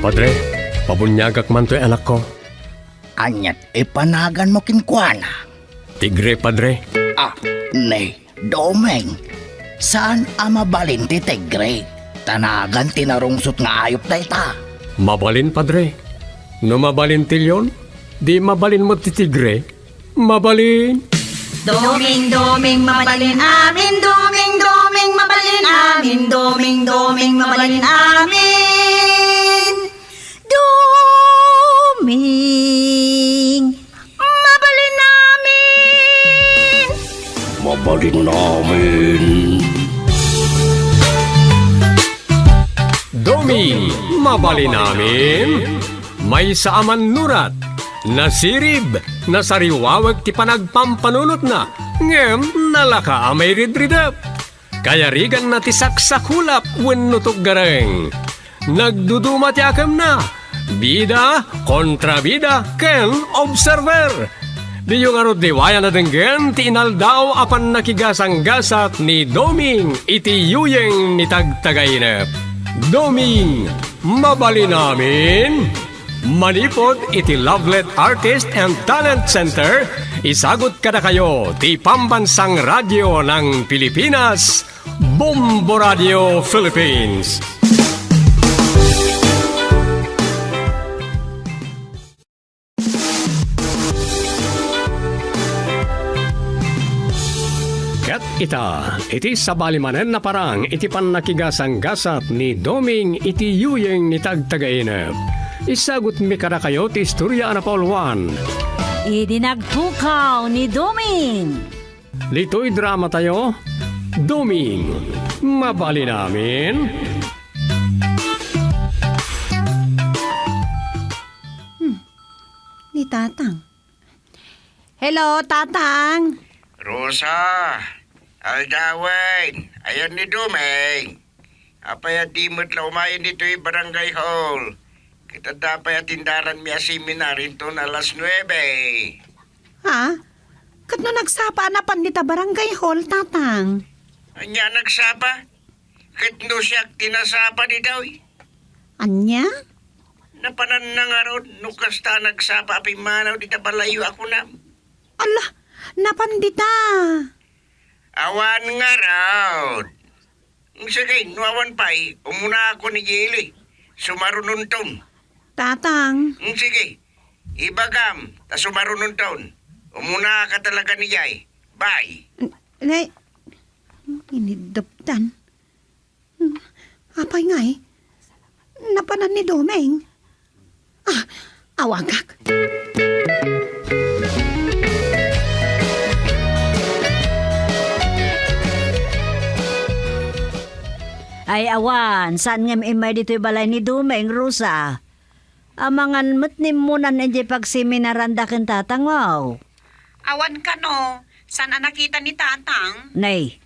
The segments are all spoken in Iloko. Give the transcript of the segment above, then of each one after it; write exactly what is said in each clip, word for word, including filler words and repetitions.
Padre, pabuniagak man toy anakko. Aniat ipanaganmo kenkuana? Tigre, Padre. Ah, ni Doming, saan a mabalin ti tigre? Ta nagan ti narungsot nga ayup dayta. Mabalin, Padre. No mabalin ti leon, di mabalin met ti tigre. Mabalin. Doming, Doming, mabalin amin. Doming, Doming, mabalin amin. Doming, Doming, mabalin amin. Doming, mabalin amin. Mabalin amin. Doming, mabalin amin. Maysa a mannurat, nasirib, nasariwawek ti panagpampanunotna, ngem nalaka a mairidridep. Kayariganna ti saksakulap wenno tuggareng. Nagduduma ti akemna, bida, kontrabida, ken observer. Diyo ngarud liwayan a denggen ti inaldaw a pannakigasanggasat ni Doming iti yuyeng ni Tagtagainep. Doming, mabalin amin? Manipud iti Lovelet Artist and Talent Center, isagut kadakayo ti Pambansang Radyo ng Pilipinas, Bombo Radio Philippines. Ket ita, iti sabali manen a parang iti pannakigasanggasat ni Doming iti yuyeng ni Tagtagainep. Isagutmi kadakayo ti istorya a napauluan. Idi nagpukaw ni Doming. Ditoy dramatayo, Doming, mabalin amin? Hmm, ni Tatang. Hello, Tatang. Rosa, aldawen, ayan ni Doming. Apay a di met la umayen ditoy barangay hall? Ket adda pay atendaranmi a seminar inton alas nuebe. Ha? Ket no nagsapa a napan dita barangay hall, Tatang? Ania nagsapa? Ket no siak ti nasapa ditoy? Ania? Napananna ngarud no kasta a nagsapa a pimmanaw dita balayyo a kunam. Ala, napan dita. Awan ngarud. Sige, no awan pay, umunaakon idiay ili. Sumarunonton. Tatang. Sige, ibagam, ta sumarunonton. Umunaak talaga idiay. Bye. N-, nay, iniddeptan. Hmm, apay ngay? Napanan ni Doming? Ah, awagak. Ay, awan, saan ngem immay ditoy balay ni Doming, Rosa? Amangan met ni immunan idiay pagseminaranda ken tatangmo. Awan kano, saan a nakita ni Tatang? Nay,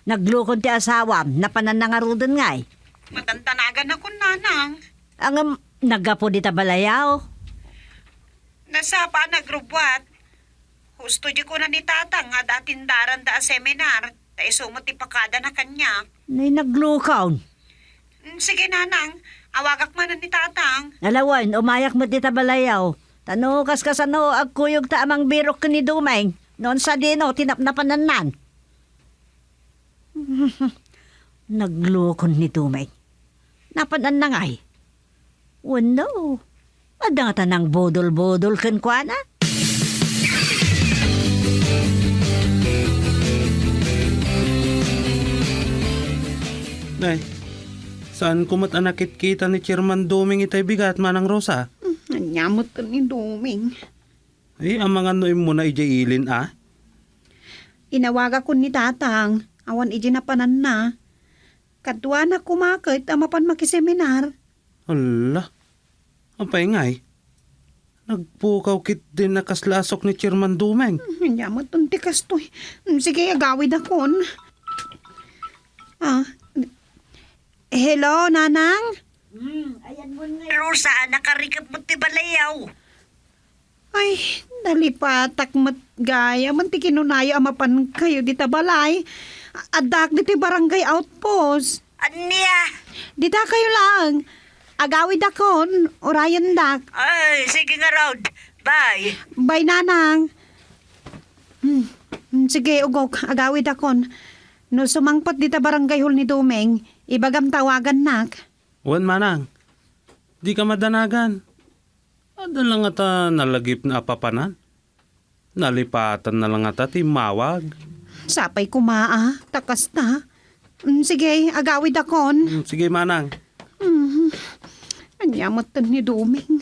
naglukon ti asawam, napananna ngaruden ngay. Matantanagan akon, Nanang. Ngem, naggapu dita balayaw? Nasapa a nagrubbuat. Husto di kuna ni Tatang nga adda atendaranda a seminar, ta isu met ti pakadana kaniak. Nay, naglukon. Mm, sige, Nanang. Awagak manen ni Tatang. Ala wen, umayak met dita balayaw. Ta no kaskasano, agkuyogta a mangbirok ken ni Doming. No sadino ti napnapanannan. Naglukon ni Doming. Napananna ngay? Wenno, adda ngata nangbudol-budol kenkuana? Nay, saanko met a nakitkita ni Chairman Doming itay bigat, Manang Rosa? Hmm, ania met ken ni Doming? Ay, amangan no immuna idiay ilin a? Inawagakon ni Tatang, awan idiay napananna. Kaduana koma ket a mapan makiseminar. Hala, apay ngay? Nagpukaw ketdin a kasla a sok ni Chairman Doming. Hmm, ania met ti kastoy? Hmm, sige, agawidakon. Ah, hello, Nanang? Hmm, ayan mo nga. Rosa, nakarikep mo ti balayaw. Ay, nalipatak met gayam ti kinunayo a mapankayo dita balay. Addaak ditoy barangay outpost. Ania? Dita kayo lang. Agawidakon, urayendak. Ay, sige ngarud. Bye. Bye, Nanang. Hmm, hmm, sige, ugok, agawidakon. No sumangpet dita barangay hall ni Doming, ibagam ta awagannak. Wen, Manang. Dika madanagan. Adda la ngata nalagipna a papanan. Nalipatanna la ngata ti immawag. Sapay koma a, ta kasta. Mm, sige, agawidakon. Mm, sige, Manang. Mm. Ania metten ni Doming?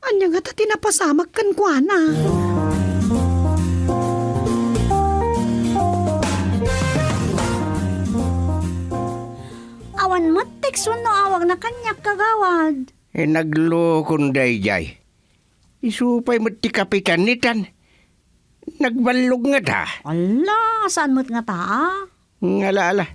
Ania ngata ti napasamak kenkuana? Awan met text wenno awagna kaniak, kagawad. Eh, naglukon daydiay. Isu pay met ti kapitan ni tan. Nagballog ngata. Ala, saan met ngata, a? Ngala, ala.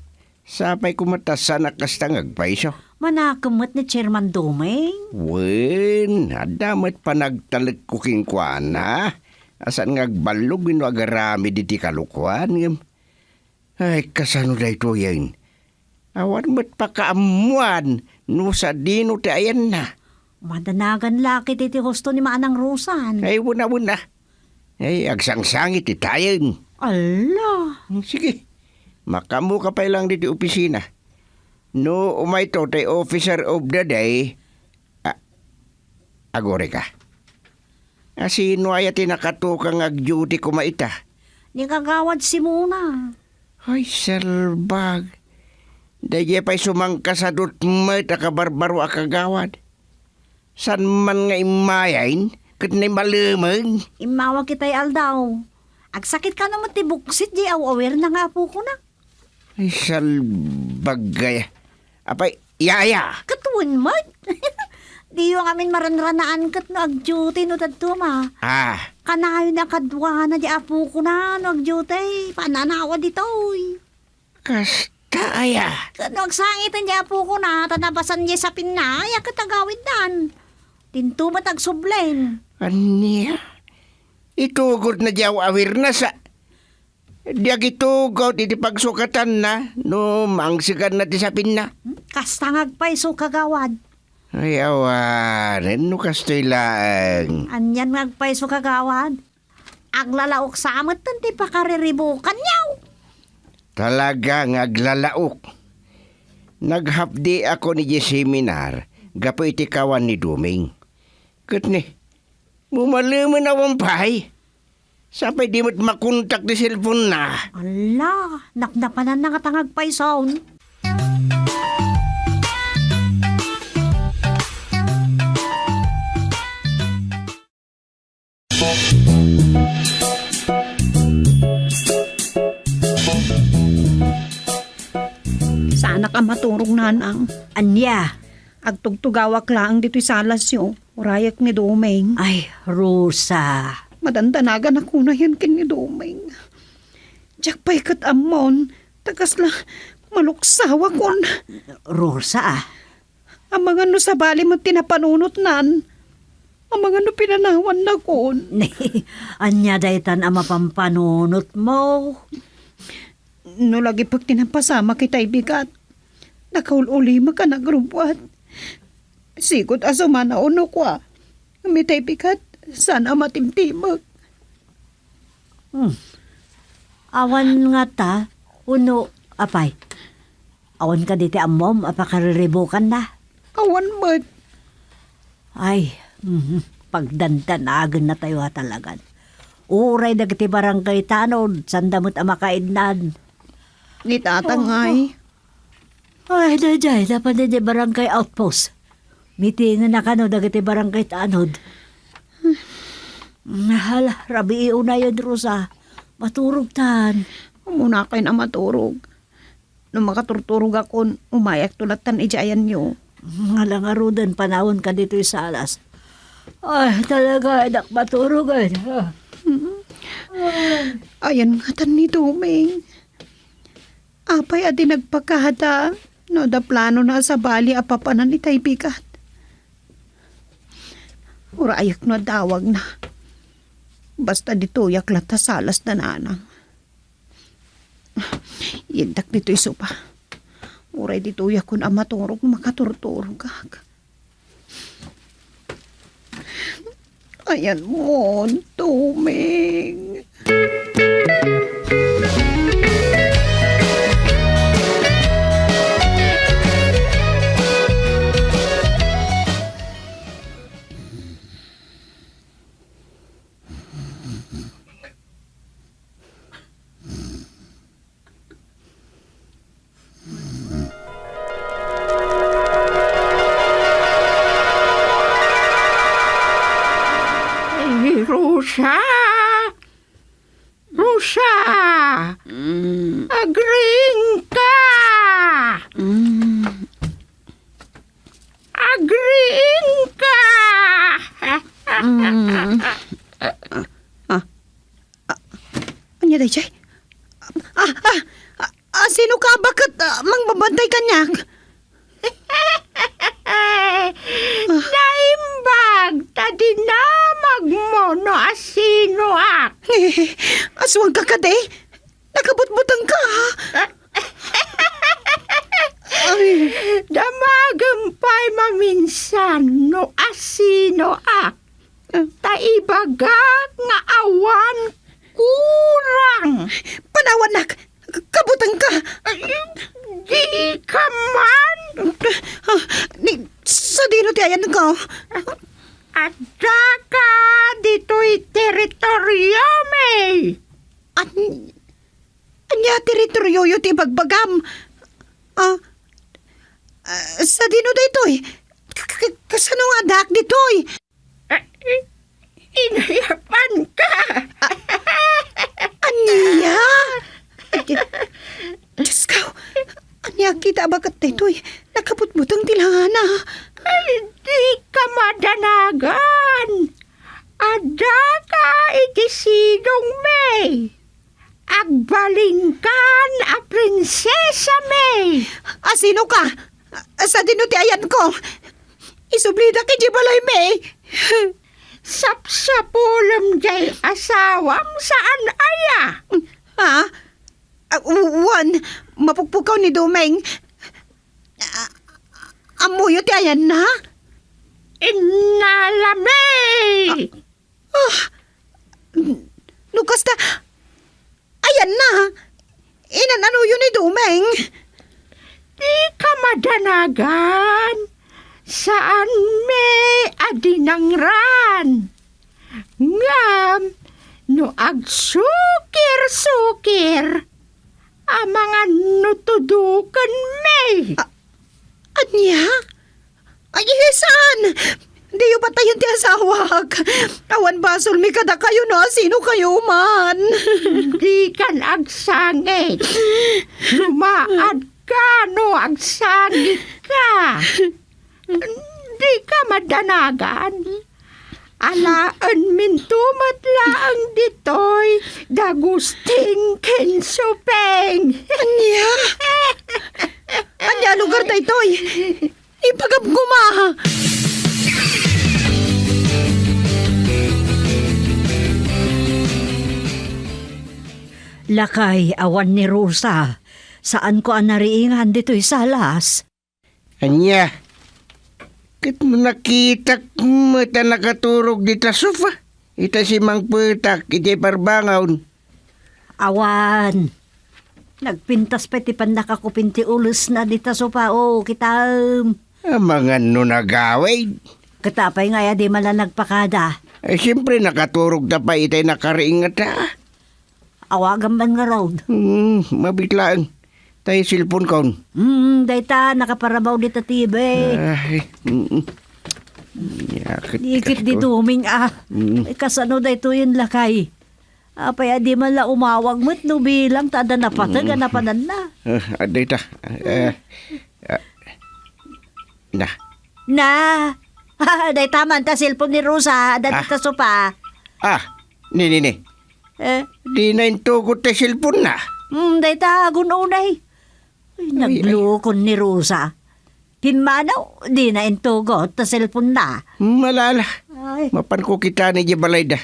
Sapay koma ta saan a kasta nga agpayso. Manakem met ni Chairman Doming? Wen, adda met panagtalekko kenkuana. A saan nga agballog wenno agaramid iti kalokoan, ngem Ay, kasano daytoyen? Awan met pakaammuan no sadino ti ayanna. Madanagan la ketdi ti husto ni Manang Rosan. Ay, wen a, wen a. Ay, agsangsangit ti tayen. Ala! Sige, makaammoka pay laeng ditoy opisina. No umayto ti officer of the day, A-, agurayka. A, sino aya ti nakatukang nga agduty koma ita? Ni Kagawad Simona. Ay, salbag. Daydiay pay sumangkasadut met a kabarbaro a kagawad. Saan man nga immayen ket naimalemeng. Immawag itay aldaw. Agsakit kano met ti buksit diay aw-awirna nga apokona. Ay, salbag aya. Apay, Yaya! Ket wen met. Diyo ngamin maranranaan ket no agduty no dadduma. Ah. Kanayon a kaduana diay apokona no agduty. Pananawa ditoy. Kasta aya. Ket no agsangiten diay apokona, ta nabasan diay sapinna, aya ket agawiddan. Dinto met agsublen. Ania? Itugotna diay aw-awirna sa Di agitugaw iti pagsukatanna no mangseganna ti sapinna. Hmm? Kasta nga agpayso, kagawad. Ay, awanen no kastoy laeng. Anian nga agpayso, kagawad? Aglalaok sa metten ti pakariribukanyo. Talaga nga aglalaok. Naghapdi ako idiay seminar gapu iti kawan ni Doming. Ket ni, bumalemen awan pay. Sapay di met makontak ti cellphone-na. Ala, napnapananna ngata nga agpayson. Saanak a maturog, Nanang. Ania? Agtugtugawak laeng ditoy salasyo. Urayek ni Doming. Ay, Rosa. Madandanaganak unayen ken ni Doming. Diak pay ket ammon, ta kasla maluksawakon. Rosa, ah. Amangan no sabali met ti napanunotnan. Amangan no pinanawannakon. Ania daytan a mapampanunotmo? No lagipek ti napasamak itay bigat, nakaul-ulimek a nagrubbuat. Sigud a sumanaw no kua, ngem itay bigat, saan a matimtimek. Hmm. Awan ngata, wenno, apay? Awan kadi ti ammom a pakariribukanna? Awan met. Ay, mhm, pagdandanagennatayo a talagan. Uray dagiti barangay tanod, sanda met a makaidnan. Ni Tatang, oh, ay. Ay, daydiay, napan daydiay barangay outpost. Meetingenna kano dagiti barangay tanod. Hala, rabii unayen, Rosa. Maturogtan. Umuna kayon a maturog. No makaturturogakon, umayakto lattan idiay ayanyo. Ngala ngaruden, panawen ka ditoy salas. Ay, talaga, anak, maturogen. Ayan ngatan ni Doming. Apay a di nagpakada no adda planona a sabali a papanan itay bigat? Urayek no adda awagna. Basta ditoyak latta salas da Nanang. Yegdak ditoy sopa. Uray ditoyakon a maturog no makaturturogak. Ayanmon, Doming. Ay, Rosa! Rosa! Mm. Agriingka! Mm. Agriingka! Mm. Ah, ah, ah, ania daydiay? Ah, ah, ah, ah, sino ka? Baket, ah, mangbabantay kaniak? Naimbag ta dinamagmo no asinoak. Eh, aswangka kadi? Nakabutbutengka, ha? Ay. Damagem pay maminsan no asinoak. Ta ibagak nga awan kurang. Panawannak! Kabutengka! Ay, dika man! Ah, ni, sadino ti ayanko? Addaka ditoy teritoriomi! An-, ania teritorioyo ti ibagbagam? Ah, ah, sadino daytoy? K-, k-, kasano nga addaak ditoy? Ah, i-, inayabanka. Ania? Ay, Diyos ko, ania kita a baket daytoy? Nakabutbuteng ti langana. Ay, dika madanagan. Addaka iti sidongmi. Agbalinkan a prinsesami. Asino ka? Sadino ti ayanko? Isublidak idiay balaymi. Sapsapulem diay asawam saan aya? Ha? Ah, wan, mapukpukaw ni Doming. Ah, ammoyo ti ayanna? Innalami! Ah, no kasta, ayanna, inan-anoyo ni Doming? Dika madanagan, saanmi a dinangran. Ngem no agsukir-sukir, amangan no tudokenmi. A-, ania? Ay, saan? Diyo patayen ti asawak. Awan basolmi kadakayo no asino kayo man. Dikan agsangit. Sumaad ka no agsangit ka. Dika madanagan. Alaenminto met laeng ditoy da Gusting ken Suping. Ania? Ania lugar daytoy? Ipagam koma! Lakay, awan ni Rosa. Saanko a nariingan ditoy salas. Ania? Ket no nakitak met a nakaturog dita sofa, ita simangpetak iti parbangon. Awan. Nagpintas pay ti pannakakupin ti ulesna dita sofa, o, kitaem. Amangan no nagawid. Ket apay nga aya di man la nagpakada? Ay, siyempre, nakaturog ta pay itay nakariingata. Awagam man ngarud. Hmm, mabiit laeng. Tay cellphone kon. Hmm, dayta, nakaparamaw dita T V. Ay, mm. Yakit, Ikit di kasko. Duming, ah. Mm. Ay, kasano daytoyen, lakay? Apay a di man la umawag met no bilang ta adda napateg a Mm. napananna. Ah, adda ita. Eh, ah, na. Na. Dayta man ta cellphone ni Rosa, adda Ah. dita sofa. Ah, ni, ni, ni. Eh? Dina intugot ti cellphone na. Hmm, dayta agun unay. Ay, Ay, ay. naglukon ni Rosa. Pimmanaw, dina intugot ta cellphone na. Malala. Ay. Mapanko kitana idiay balayda.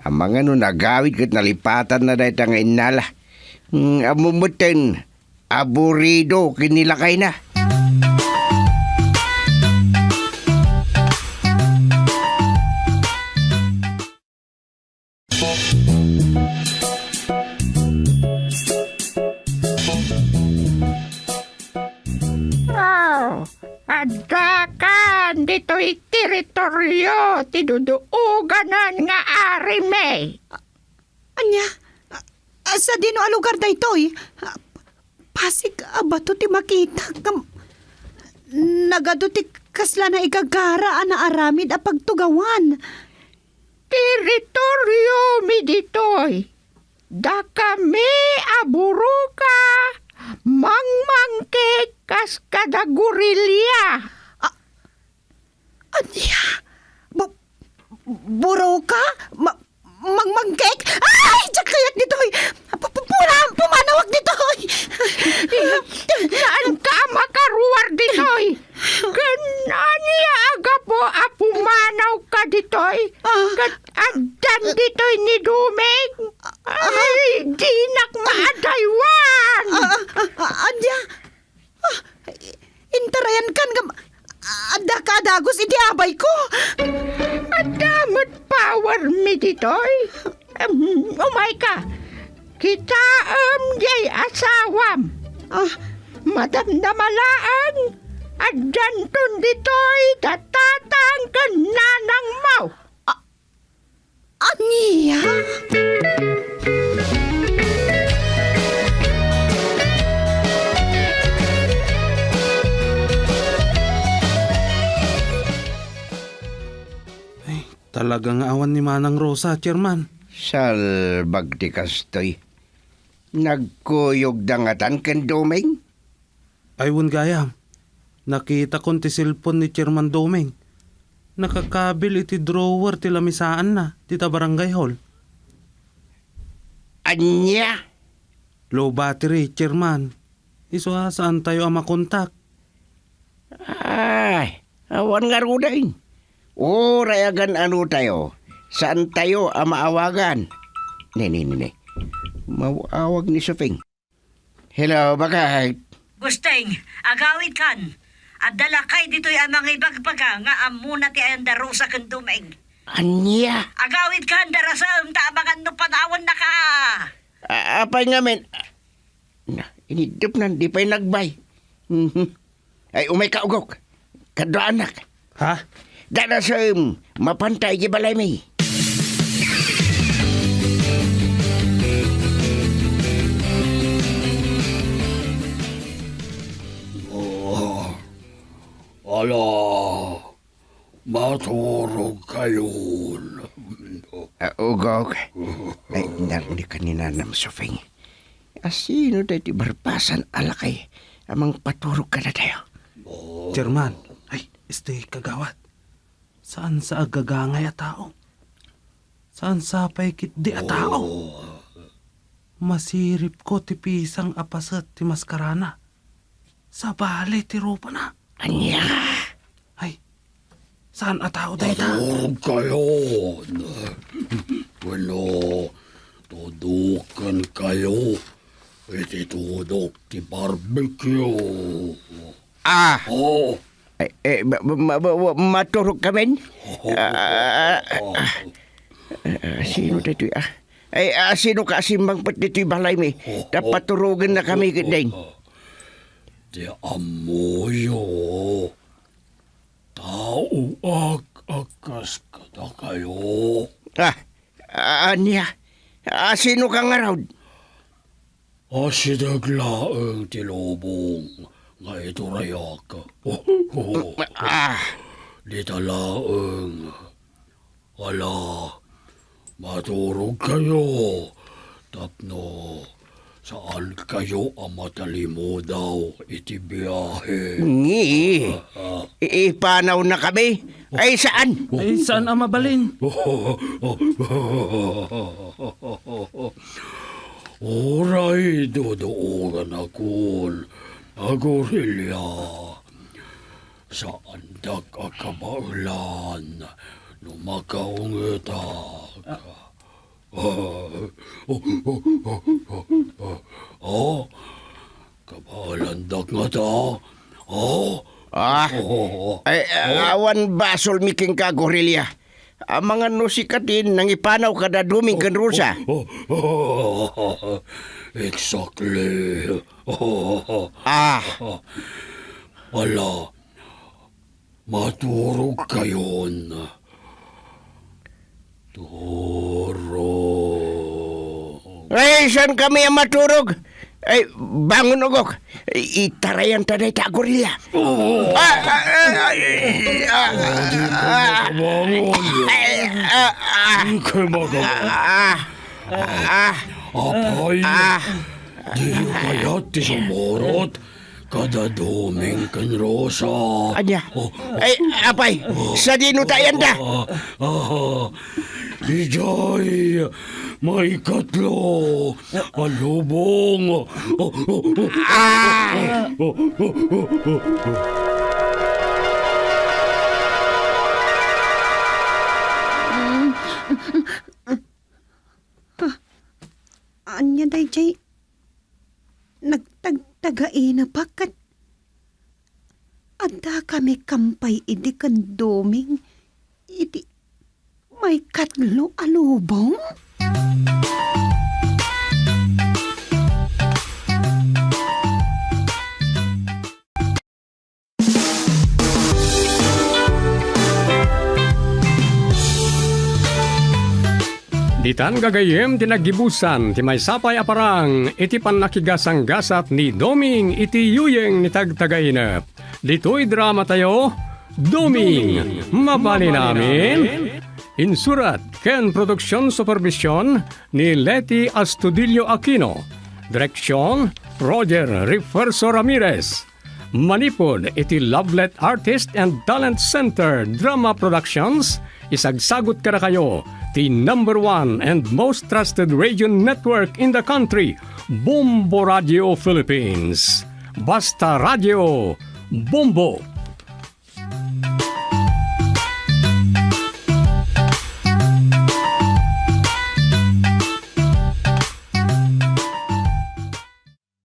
Amangan no nagawid ket nalipatan na dayta nga innala. Hmm, ammom metten. aburido ken ni lakayna. Aw, addakan ditoy teritorio ti duduoganan nga arimi. Ania? A, a, sadino a lugar daytoy? A, Pasig a bato ti makitak, ngem nagadu ti kasla naigagara a naaramid a pagtugawan. Teritoriomi ditoy. Dakami a buroka, mangmangkek kas kada gorilya. A, Ania? Bu-, buroka? Ma-, mangmangkek? Ay, diak kayat ditoy! Pu-, pu-, pura-, pumanawak ditoy! Saanka a makaruar ditoy? Ken ania a gapu a pumanawka ditoy? Ah. Ket addan ditoy ni Doming? Ah. Ay, dinak maadaywan! Ah, ah, ah, ania? Ah, intarayankan ngem addaka a dagus iti abayko. Adda met powermi ditoy. Em, umayka. Kitaem diay asawam. Ah. Madamdama laeng, addanton ditoy da tatang ken nanangmo. Ah, Ania? Ay, talaga nga awan ni Manang Rosa, Chairman. Salbag ti kastoy. Nagkuyogda ngatan ken Doming? Ay, wen gayam, nakitakon ti cellphone ni Chairman Doming. Nakakabil iti drawer ti lamisaanna dita barangay hall. Ania? Low battery, Chairman. Isu a, saantayo a makontak. Ay, awan ngaruden. Uray agan-anotayo, saantayo a maawagan. Ne, ne, ne, ne. Maawag ni Soping. Hello, bakit? Gusteng, agawidkan. Adda lakay ditoy a mangibagbaga nga ammona ti ayan da Rosa ken Doming. Ania? Agawidkan, darasem ta amangan no panawennaka. A-, apay ngamin? Na, iniddupnan, di pay nagbay. Mhm. Ay, umayka, ugok. Kaduaanak. Ha? Darasem, mapanta iti balaymi. Oh, ala, maturogkayon. Ah, ugok. Ay, narinikkan ni Nanang Soping. Asino daytoy barbasan a lakay a mangpaturog kadatayo? Chairman, ay, este, kagawad. Saan sa a gagangay a tao? Saan sa pay ketdi a tao? Masiripko ti pisang a paset ti maskarana. Sabali ti rupana. Ania? Ay, saan a tao dayta? Paturogkayon. Wenno, tudokenkayo iti tudok ti barbecue. Ah. Oh. Eh, eh, ma-, ma-, ma-, ma-, maturogkamin? Ah, ah, ah, ah, sino daytoy, ah? Ay, ah, sino ka a simmangpet ditoy balaymi? Ta paturogennakami ketdin. Ti ammoyo, taoak a kas kadakayo. Ah, ah, ania? Ah, sino ka ngarud? Asideg laeng ti lubong nga iturayak. Ah. Dita laeng. Ala, maturogkayo tapno saankayo a matalimudaw iti biahe. Ngi, ah, ah, i-, ipanawnakami? Ay, saan? Ay, saan a mabalin? Uray duduoganakon a gorilya. Saandak a kabaelan no makaungetak. Ah. Oh, Kabaelandak ngata. Oh? Ah, Oh, oh, oh. Ay, awan basolmi kenka, Gorilla. Amangan no sika ti nangipanaw kada Doming ken Rosa. Oh, oh, oh, oh, oh. Exactly. Oh, oh, oh. Ah. Ala, maturog kayon. Turog. Ay, saan kami a maturog? Ay, bangon, ugok. I-, itarayan ta dayta a Gorilla. Oh. Ah, ah, ah, ah, ah, Adi ka ah, makabangon. Ay, ah, ah, Di ka makabangon. Ah, ah, ah, Apay, ah. Di kayat ti sumurot kada Doming ken Rosa. Ania? Oh, oh. Ay, apay, sadino ta ayan da? Ah, ah, ah. Idiay maikatlo a lubong. Oh, oh, oh. Ah! Oh, oh, oh, oh, oh. Ania daydiay nagtagtagainep ket adda kami kampay idi ken Doming iti maikatlo a lubong? Ditan gagayyem ti naggibusan ti maysa pay a parang iti pannakigasanggasat ni Doming iti yuyeng ni Tagtagainep. Ditoy dramatayo, Doming, Mabalin Amin. Insurat ken production supervision ni Leti Astudillo Aquino. Direksyon, Roger Refuerzo Ramirez. Manipud iti Lovelet Artist and Talent Center Drama Productions, isagsagut kadakayo ti number one and most trusted radio network in the country, Bombo Radio Philippines. Basta Radio, Bombo!